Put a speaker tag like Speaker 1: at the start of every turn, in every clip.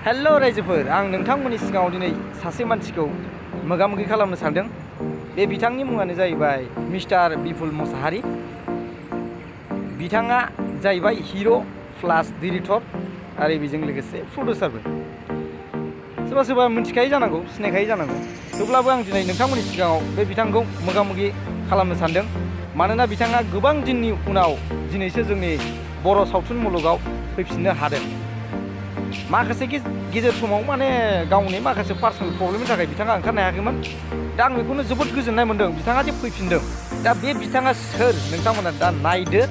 Speaker 1: Hello रायजोफोर आं नोंथांमोननि सिगाङाव दिनै सासे मानसिखौ मोगा-मोगि खालामनो सानदों। बे बिथांनि मुङानो जाहैबाय मिस्टार बिपुल मोसाहारी। बिथाङा जाहैबाय हिरो प्लास डिरेक्टर आरो बेजों लोगोसे प्रडिउसारबो। सोरबा सोरबा मिथिखायो जानांगौ, सिनायखायो जानांगौ। थेवब्लाबो आं दिनै नोंथांमोननि सिगाङाव बे बिथांखौ मोगा-मोगि खालामनो सानदों। मानोना बिथाङा गोबां दिननि उनाव दिनैसो जोंनि बर' सावथुन मुलुगाव फैफिननो हादों। माखासे गेजेर समाव गावनि माखासे पार्सनेल प्रब्लेमनि थाखाय बिथाङा ओंखारनो हायाखैमोन। दा आं बेखौनो जोबोद गोजोननाय मोनदों बिथाङा जे फैफिनदों। दा बे बिथाङा सोर नोंथांमोना दा नायदो।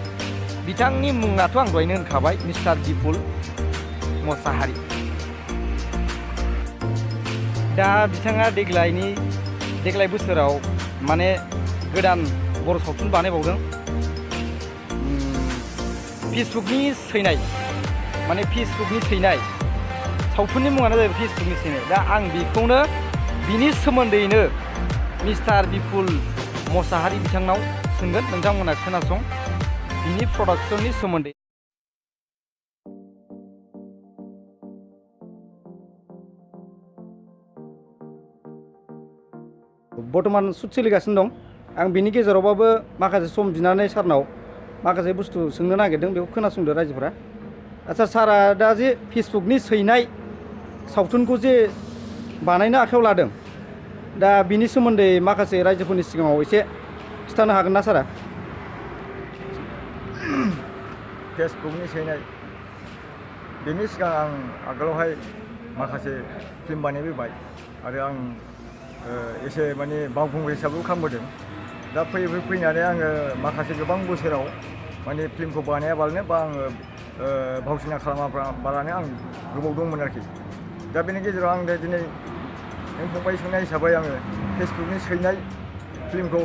Speaker 1: बिथांनि मुङाथ' आं दहायनो होनखाबाय, मिस्टार बिपुल मोसाहारी। दा बिथाङा देग्लाय बोसोराव गोदान बर' सावथुन बानायबावदों। फेसबुकनि सैनाय सावथुननि मुङानो जाहैबाय फेसबुकनि सैनाय। दा आं बेखौनो बिनि सोमोन्दैनो मिस्टार बिपुल मोसाहारी बिथांनाव सोंगोन। नोंथांमोना खोनासं बिनि प्रडाक्सननि सोमोन्दै। बर्थमान शुट सोलिगासिनो दं। आं बिनि गेजेरावबाबो माखासे सम बिनानै सारनाव माखासे बुस्थु सोंनो नागिरदों, बेखौ खोनासंदो रायजोफोरा। आच्चा, सारा दा जे फेसबुकनि सैनाय सावथुनखौ जे बानायनो आखायाव लादों, दा बिनि सोमोन्दै माखासे रायजोफोरनि सिगाङाव एसे खिथानो हागोन ना सारा?
Speaker 2: फेसबुकनि सैनाय, बेनि सिगां आं आगोलावहाय माखासे फिल्म बानायबोबाय आरो आं एसे बावखुंग्रि हिसाबै खालामबोदों। दा फैनानै आङो माखासे गोबां बोसोराव फिल्मखौ बानायाबालानो बा आङो भावथिना खालामाबालानो आं गोबाव दंमोन आरोखि। दा बेनि गेजेराव आं दिनै नों फंबाय सोंनाय हिसाबै आङो फेसबुकनि सैनाय फिल्मखौ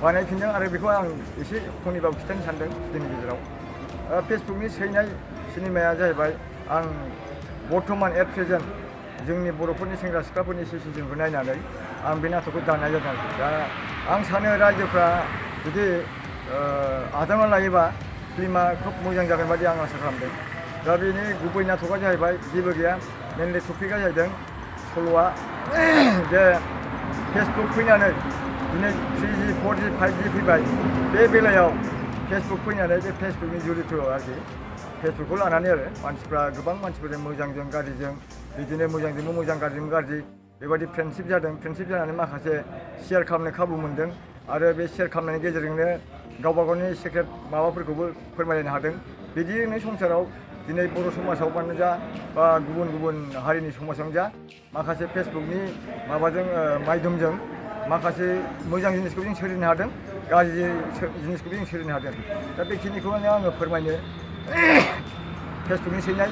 Speaker 2: बानायफिनदों आरो बेखौ आं एसे फंनैबाबो खिथानो सानदों दिनैनि गेजेराव। फेसबुकनि सैनाय सिनेमाया जाहैबाय, आं बर्थमान एट प्रेजेन्ट जोंनि बर'फोरनि सेंग्रा सिख्लाफोरनि सिचुवेसनखौ नायनानै आं बे नाटकखौ दानाय जादों आरोखि। दा आं सानो रायजोफ्रा जुदि आजावना लायोबा फिल्मा खोब मोजां जागोन बायदि आं आसा खालामदों। दा बेनि गुबै नाटकआ जाहैबाय जेबो गैया, मेनलि टपिकआ जाहैदों सल'आ जे फेसबुक फैनानै दिनै 3G 4G 5G फैबाय। बे बेलायाव फेसबुक फैनानै बे फेसबुकनि जुरित आरोखि। फेसबुकखौ लानानै आरो मानसिफ्रा गोबां मानसिफोरजों मोजांजों गाज्रिजों बिदिनो मोजांजोंबो मोजां गाज्रिजोंबो गाज्रि बेबायदि फ्रेन्डशिप जादों। फ्रेन्डशिप जानानै माखासे शेयार खालामनो खाबु मोन्दों आरो बे शेयार खालामनायनि गेजेरजोंनो गावबा गावनि सिक्रेट माबाफोरखौबो फोरमायलायनो हादों। बिदिनो संसाराव दिनै बर' समाजावनो जा बा गुबुन गुबुन हारिनि समाजावनो जा माखासे फेसबुकनि माध्यमजों माखासे मोजां जिनिसखौ जों सोलिनो हादों, गाज्रि जिनिसखौबो जों सोलिनो हादों। दा बेखिनिखौनो आङो फोरमायनो फेसबुकनि सैनाय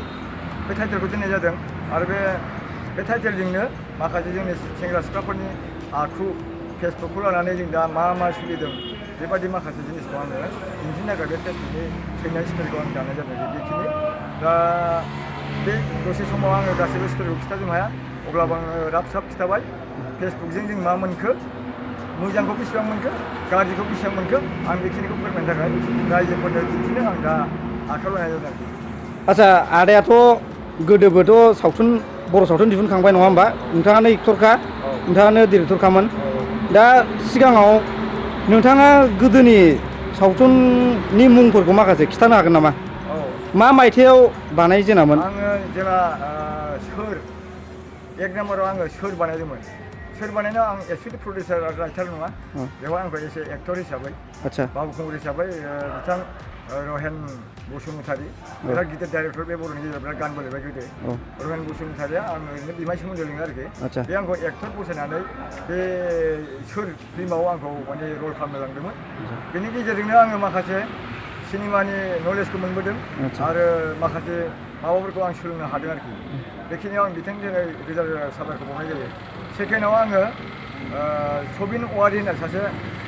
Speaker 2: बे टाइटेलखौ दोननाय जादों। आरो बे टाइटेलजोंनो माखासे जोंनि सेंग्रा सिख्लाफोरनि आखु, फेसबुकखौ लानानै जों दा मा सोलिदों बेबायदि माखासे जिनिसखौ आङो दिन्थिनो थाखाय बे फेसबुकनि सैनाय स्ट'रिखौ आं दानाय जादों। बेखिनि दा बे दसे समाव आङो गासैबो स्ट'रिखौ खिथाजोबनो हाया, अब्लाबो आङो राफ साफ खिथाबाय। फेसबुकजों जों मा मोनखो, मोजांखौ बेसेबां मोनखो, गाज्रिखौ बेसेबां मोनखो, आं बेखिनिखौ फोरमायनो थाखाय रायजोफोरनो दिन्थिनो आं दा आखायाव लानाय जादों।
Speaker 1: आच्चा, आदायाथ' गोदोबोथ' बर' सावथुन दिहुनखांबाय नङा होमबा? नोंथाङानो एक्टरखा, नोंथाङानो डिरेक्टरखामोन। दा सिगाङाव नोंथाङा गोदोनि सावथुननि मुंफोरखौ माखासे खिथानो हागोन नामा? मा मायथाइयाव बानायजेनामोन?
Speaker 2: आङो जेब्ला एक नाम्बाराव आङो सोर बानायदोंमोन। सोर बानायनायाव आं एक्सुवेलि प्रडिउसार आरो राइटार नङा, बेवहाय आंखौ एसे एक्टर हिसाबै बावखुंग्रि हिसाबै बिथां रहेन बसुमतारी, बिराद गिदिर डाइरेक्टर, बे बर'नि गेजेराव बिराद गान बोलायबाय गोदो। रहेन बसुमतारीया आं ओरैनो बिमाय सोमोन्दो लिङो आरोखि। बे आंखौ एक्टर फसायनानै बे सोर फिल्माव आंखौ रल खालामनो लांदोंमोन। बेनि गेजेरजोंनो आङो माखासे सिनेमानि नलेजखौ मोनबोदों आरो माखासे माबाफोरखौ आं सोलोंनो हादों आरोखि। बेखिनियाव आं बिथांनि थाखाय रोजा रोजा साबायखर बावनाय जायो। सेकेन्डआव आङो सबिन औवारी होननाय सासे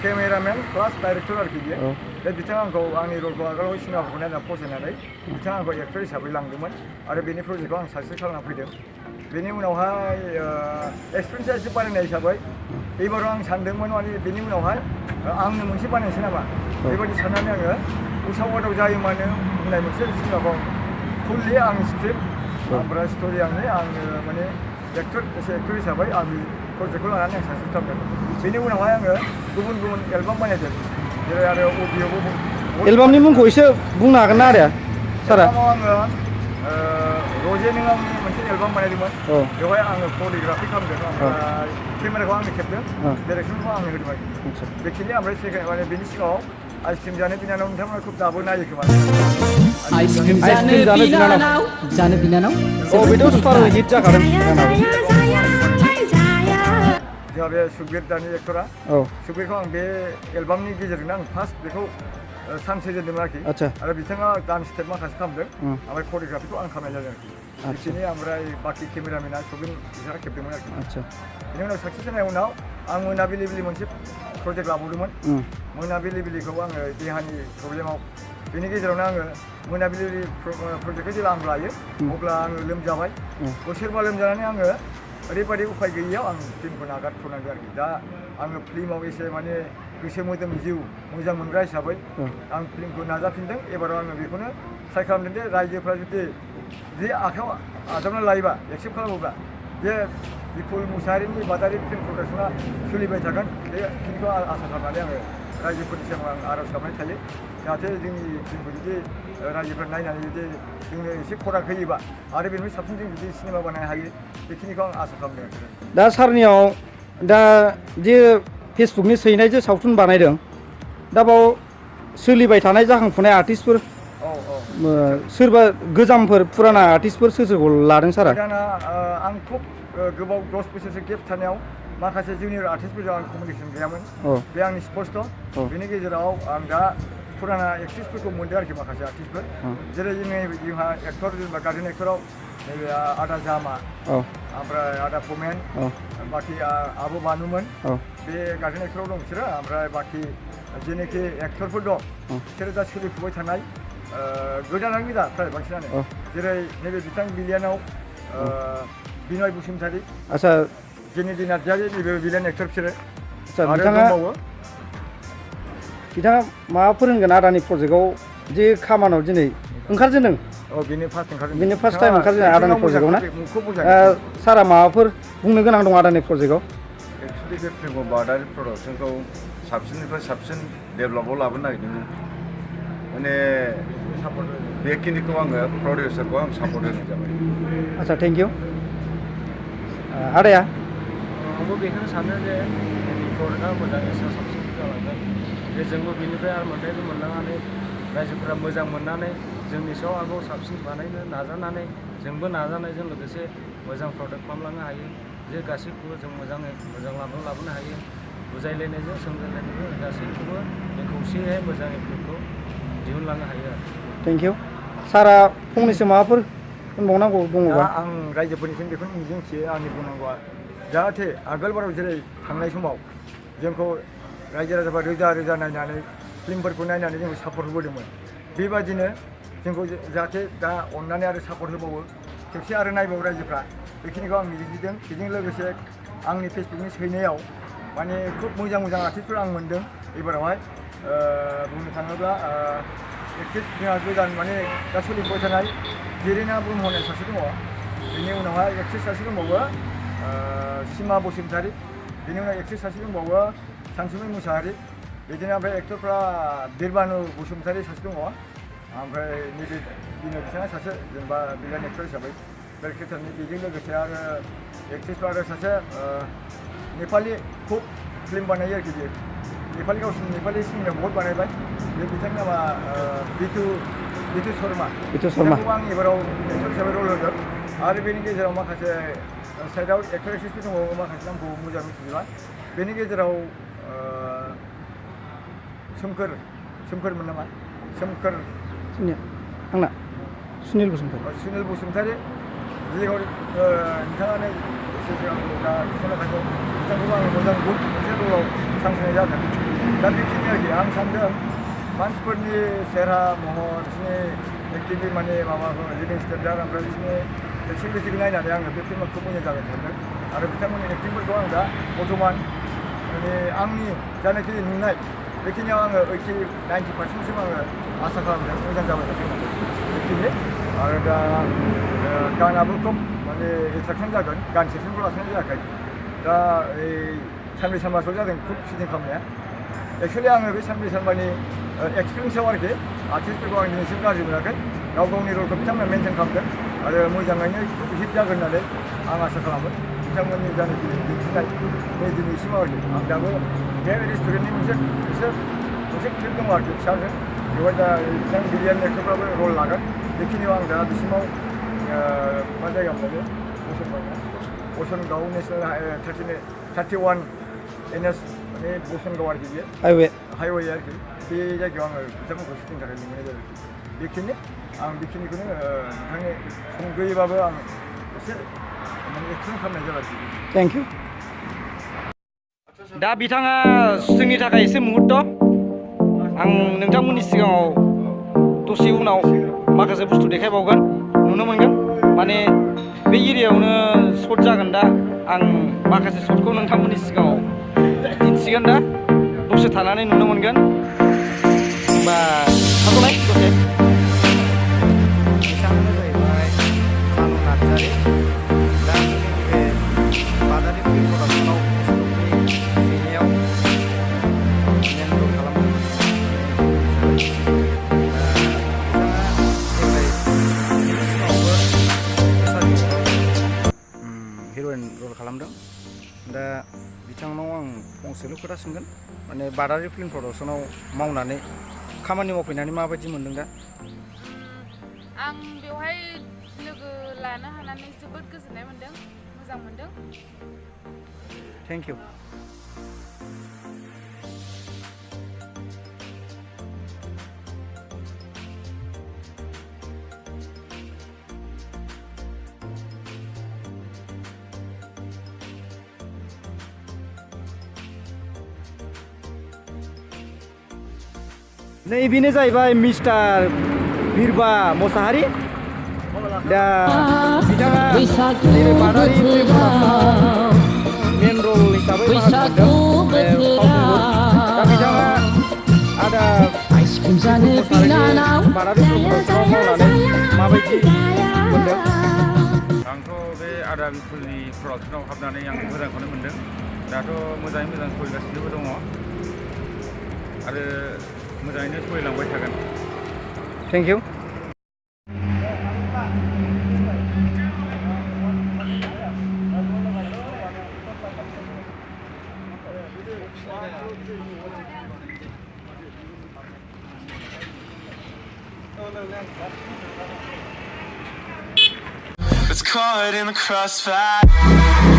Speaker 2: केमेरामेन प्लास डाइरेक्टर आरोखि बियो। बे बिथाङा आंखौ आंनि रलखौ आगोलाव सिनेमाफोरखौ नायना फसायनानै बिथाङा आंखौ एक्टर हिसाबै लांदोंमोन आरो बेनि प्रजेक्टखौ आं साक्सेस खालामना फैदों। बेनि उनावहाय एक्सपिरियेन्सआ एसे बारायनाय हिसाबै एबाराव आं सानदोंमोन बेनि उनावहाय आंनो मोनसे बानायनोसै नामा बेबायदि साननानै आङो उसाव बादाव जायो मानो होननाय मोनसे सिनेमाखौ फुललि आं स्क्रिप्ट ओमफ्राय स्ट'रि आङो माने एक्टर हिसाबै आं प्रजेक्टखौ लानानै आं साक्सेस खालामदों बेनि उनावहाय आङो गुबुन गुबुन एलबाम बानायदों जेरै आरो अडिअ'बो
Speaker 1: एलबामनि मुंखौ एसे बुंनो हागोन ना आदाया सारा
Speaker 2: एलबामाव आङो रजे नों आंनि मोनसे एलबाम बानायदोंमोन बेवहाय आङो करिय'ग्राफि खालामदों ओमफ्राय केमेराखौ आंनो खेबदों डाइरेक्सनखौ आंनो होदों बेखिनि ओमफ्राय सेकेन्ड माने बेनि सिगाङाव आइसक्रिम जानो बिनानाव नोंथांमोना खुब दाबो नायो खोमा
Speaker 3: आइसक्रिम जानो बिनानाव
Speaker 1: औ बेथ' सुपार हिट जाखादों
Speaker 2: जोंहा बे सुखबिर दानि एक्टरा सुखबिरखौ आं बे एलबामनि गेजेरजोंनो आं फार्स्ट बेखौ चान्स होजेनदोंमोन आरोखि आरो बिथाङा डान्स स्टेप माखासे खालामदों ओमफ्राय करिय'ग्राफिखौ आं खालामनाय जादों आरोखि बिदिनो ओमफ्राय बाखि केमेरामेना सुखबिर बिथाङा खेबदोंमोन आरोखि बेनि उनाव साक्सेस जानाय उनाव आं मोनाबिलि मोनसे प्रजेक्ट लाबावदोंमन मोनाबिलिखौ आङो देहानि प्रब्लेमाव बेनि गेजेरावनो आङो मोनाबिलि प्रजेक्टखौ जेब्ला आं लायो अब्ला आङो लोमजाबाय बोसोरबा लोमजानानै आङो ओरैबायदि उफाय गैयैयाव आं फिल्मखौ नागारथ'नांदों आरोखि दा आङो फिल्माव एसे माने गोसो मोदोम जिउ मोजां मोनग्रा हिसाबै आं फिल्मखौ नाजाफिनदों एबाराव आङो बेखौनो ट्राइ खालामदों दे रायजोफ्रा जुदि आखायाव आजावना लायोबा एक्सेप्ट खालामोब्ला जे बिपुल मुसाहारिनि बादारि फिल्म प्रडाक्सना सोलिबाय थागोन बेखिनिखौ आसा खालामनानै आङो रायजोफोरनि सिगाङाव आं आर'ज गाबनाय थायो जाहाथे जोंनि फिल्मखौ जुदि रायजोफ्रा नायनानै जुदि जोंनो एसे खराग होयोबा आरो बेनिफ्राय साबसिन जों जुदि सिनेमा बानायनो हायो बेखिनिखौ आं आसा खालामदों
Speaker 1: दा सारनियाव दा जे फेसबुकनि सैनायजों सावथुन बानायदों दा बाव सोलिबाय थानाय जाखांफुनाय आर्टिस्टफोर सोरबा गोजामफोर फुराना आर्टिस्टफोर सोरखौ लादों सारा
Speaker 2: दाना आं खुब गोबाव 10 बोसोरसो गेप थानायाव माखासे जुनियर आर्टिस्टफोरजों आं कमिउनिकेसन गैयामोन बे आंनि स्पष्ट बेनि गेजेराव आं दा फुराना एक्ट्रिसफोरखौ मोनदों आरोखि माखासे आर्टिस्टफोर जेरै जोंहा एक्टर जेनेबा गार्डेन एक्टराव नैबे आदा जामा ओमफ्राय आदा फमेन बाखि आब' बानुमोन बे गार्डेन एक्टराव दं बिसोरो ओमफ्राय बाखि जेनोखि एक्टरफोर दं बिसोरो दा सोलिफुबाय थानाय गोदानानो गोजा फ्राय बांसिनानो जेरै नैबे बिथां बिलियानाव बिनय बसुमतारी
Speaker 1: आच्छा
Speaker 2: जेनेदि नार्जारि नैबे बिलियान एक्टर बिसोरो
Speaker 1: बिथाङा माबा फोरोंगोन आदानि प्रजेक्टआव जे खामानियाव दिनै ओंखारजेनदों
Speaker 2: बेनो
Speaker 1: फार्स्ट टाइम ओंखारजेनदों आदानि प्रजेक्टआव ना सारा माबाफोर बुंनो गोनां दं आदानि प्रजेक्टआव
Speaker 4: एक्सुवेलि बे फिल्मखौ बादारि प्रडाक्सनखौ साबसिननिफ्राय साबसिन डेभेलपआव लाबोनो नागिरदों माने बेखिनिखौ आङो प्रडिउसारखौ आं सापर्ट होनाय जाबाय
Speaker 1: आच्छा थेंक इउ आदाया
Speaker 5: आंबो बेखौनो सानो जे प्रडाक्टआ मोजाङै साबसिन जालांगोन जे जोंबो बेनिफ्राय आरो मोन्थायखौ मोनलांनानै रायजोफोरा मोजां मोननानै जोंनि सायाव आरोबाव साबसिन बानायनो नाजानानै जोंबो नाजानायजों लोगोसे मोजां प्रडाक्ट खालामलांनो हायो जे गासैखौबो जों मोजाङै मोजां लामायाव लाबोनो हायो बुजायलायनायजों सोमजायलायनायजों गासैखौबो जों खौसेयै मोजाङै फिल्मखौ दिहुनलांनो हायो आरो
Speaker 1: थेंक इउ सारा फंनैसो माबाफोर होनबावनांगौ दङबा
Speaker 2: आं रायजोफोरनिसिम बेखौनो मिजिंथियो आंनि बुंनांगौआ जाहाथे आगोलबाराव जेरै थांनाय समाव जोंखौ रायजो राजाफ्रा रोजा रोजा नायनानै फिल्मफोरखौ नायनानै जोंखौ सापर्ट होबोदोंमोन बेबादिनो जोंखौ जाहाथे दा अननानै आरो सापर्ट होबावो खेबसे आरो नायबावो रायजोफ्रा बेखिनिखौ आं मिजिंथिदों बेजों लोगोसे आंनि फेसबुकनि सैनायाव माने खुब मोजां मोजां आर्टिस्टफोर आं मोनदों एबारावहाय बुंनो थाङोब्ला एक्ट्रिस जोंहा गोदान माने दा सोलिफुबाय थानाय जेरिना ब्रह्म होननाय सासे दङ बेनि उनावहाय एक्ट्रिस सासे दंबावो सिमा बसुमतारी बेनि उनाव एक्ट्रिस सासे दंबावो सानसुमै मुसाहारि बिदिनो ओमफ्राय एक्टरफ्रा बिरबानु बसुमतारी सासे दङ ओमफ्राय नैबे बिनो बिथाङा सासे जेनेबा बिलियान एक्टर हिसाबै बेरकेटारनि बेजों लोगोसे आरो एक्ट्रिसफ्रा आरो सासे नेपालि खुब फिल्म बानायो आरोखि बियो नेपालि गावसिनि नेपालि सिनेमायाव बहुद बानायबाय बे बिथांनि नामा बिथु शर्मा बिथांखौ आं एबाराव एक्टर हिसाबै रल होदों आरो बेनि गेजेराव माखासे साइडआव एक्टर एक्ट्रिसफोर दंबावो माखासे नामखौ मोजां मिथिजोबा बेनि गेजेराव सोमखोरमोन नामा सोमखोर
Speaker 1: आंना सुनिल बसुमतारी जेखौ नोंथाङानो एसे दा खोनाथांगौ बिथांखौबो आङो मोजां गुड मोनसे रलाव सानस्रिनाय जादों दा बेखिनि आरोखि आं सानदों मानसिफोरनि सेहरा महर बिसोरनि एक्टिभिटि माने माबाखौ लिभिं स्टेन्डार्ड ओमफ्राय बिसोरनि एक्टिभिटिखौ नायनानै आङो बे फिल्मखौ खोब मोजां जागोन सानदों आरो बिथांमोननि एक्टिंफोरखौ आं दा बर्थमान माने आंनि जानाखि नुनाय बेखिनियाव आङो 80-90% आङो आसा खालामदों मोजां जाबाय होननानै
Speaker 2: बेखिनि आरो दा गानाबो खोब माने एट्राकसन जागोन गान सेक्सनखौ लाफिननाय जायाखै दा ओइ सानब्रै सानबासो जादों खुब शुटिं खालामनाया एक्सुवेलि आङो बे सानब्रै सानबानि एक्सपिरियेन्सआव आरोखि आर्टिस्टफोरखौ आं दिनैसिम गाज्रि मोनाखै गाव गावनि रलखौ बिथांमोना मेनटेन खालामदों आरो मोजाङैनो हिट जागोन होननानै आं आसा खालामो बिथांमोननि जानाखि दिन्थिनाय नै दिनैसिम आरोखि आं दाबो बे रेस्टुरेन्टनि मोनसे क्लिप दङ आरोखि फिसाजों बेवहाय दा बिथां बिलियान एक्टरफ्राबो रल लागोन बेखिनियाव आं दा बिसिमाव मा जायगा मोनो बसनगाव नेसनेल 31 NS माने बसनगाव आरोखि बियो हाइवे आरोखि बे जायगायाव आङो बिथांमोनखौ शुटिं थाखाय लिंनाय जादों बेखिनि आं बेखिनिखौनो नोंथांनि सुंद'यैबाबो आं एसे माने एक्सप्लेन खालामनाय जाबाय
Speaker 1: थेंक इउ दा बिथाङा जोंनि थाखाय एसे मुहुर्त आं नोंथांमोननि सिगाङाव दसे उनाव माखासे बुस्थु देखायबावगोन नुनो मोनगोन माने बे एरियायावनो शट जागोन दा आं माखासे शटखौ नोंथांमोननि सिगाङाव दिन्थिगोन दा दसे थानानै नुनो मोनगोन होमबा थाथ'नाय दसे बिथाङानो जाहैबाय जानु नार्जारि दा जोंनि बे बादारि फिल्म प्रडाक्सनाव लिरनायाव मेन रल खालामदों हिर'इन रल खालामदों दा बिथांनाव आं फंसेल' खोथा सोंगोन माने बादारि फिल्म प्रडाक्सनाव मावनानै खामानि मावफैनानै माबायदि मोनदों दा
Speaker 6: आं बेवहाय लोगो लानो हानानै जोबोद गोजोननाय मोनदों मोजां मोनदों
Speaker 1: थेंक इउ नैबेनो जाहैबाय मिस्टार बिरबा मोसाहारि दा बिथाङा नैबे बादारि फिल्म प्रडाक्सनाव मेन रल हिसाबै बाहागो मोनदों दा बिथाङा आदा बादारि फिल्म प्रडाक्सनाव मावनानै माबायदि मोनदों
Speaker 7: आंथ' बे आदा बिपुलनि प्रडाक्सनाव हाबनानै आं मोजांखौनो मोनदों दाथ' मोजाङै मोजां सोलिगासिनोबो दङ आरो मोजाङैनो सोलिलांबाय थागोन
Speaker 1: thank you
Speaker 8: It's caught in the crossfire.